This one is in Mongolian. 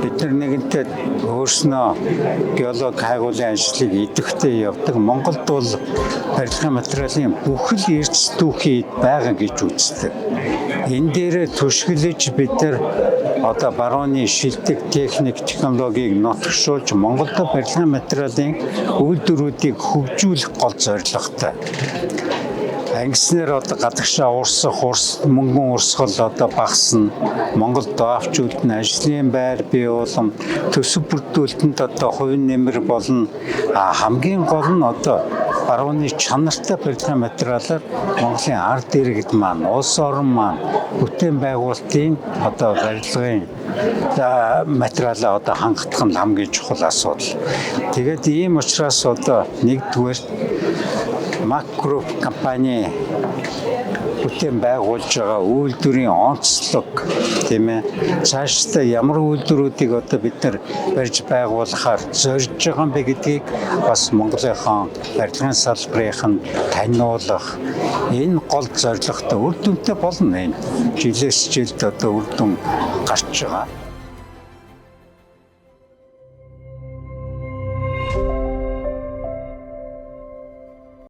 Бид нар нэгэнтээ өөрснөө геолог хайгуулын ажлыг идэвхтэй явдаг. Монголд бол барилгын материалын бүхэл эрдэс түүхий байгаа гэж үздэг. Энэ дээрээ түшгэлж бид нар одоо барууны шилдэг техник технологиг нотгшуулж Монголд барилгын материалын үйлдвэрүүдийг хөгжүүлэх гол зорилготой. Ангиснаар одоо гадагшаа урсах, урс мөнгөн урсгал одоо багасна. Монгол доовч үлдэн, ажлын байр бий болон төсөв бүрдүүлэлтэнд одоо хувийн нэмэр болно. А хамгийн гол нь одоо барууны чанартай барилгын материалаар Монголын ард иргэд маань, улс орон маань бүтээн байгуулалтын одоо барилгын материалаа одоо хангах нь хамгийн чухал асуудал. Тэгээд ийм учраас одоо нэгдүгээр Mac Group компани бүтээн байгуулж байгаа үйлдвэрийн онцлог, тийм ээ, цаашдаа ямар үйлдвэрүүдийг одоо бид нар барьж байгуулахаар зорж байгаа юм бэ гэдгийг бас Монголынхон барилгын салбарынханд таниулах энэ гол зорилготой үр дүнтэй болно. Энэ жилээс жилд одоо үр дүн гарч байгаа.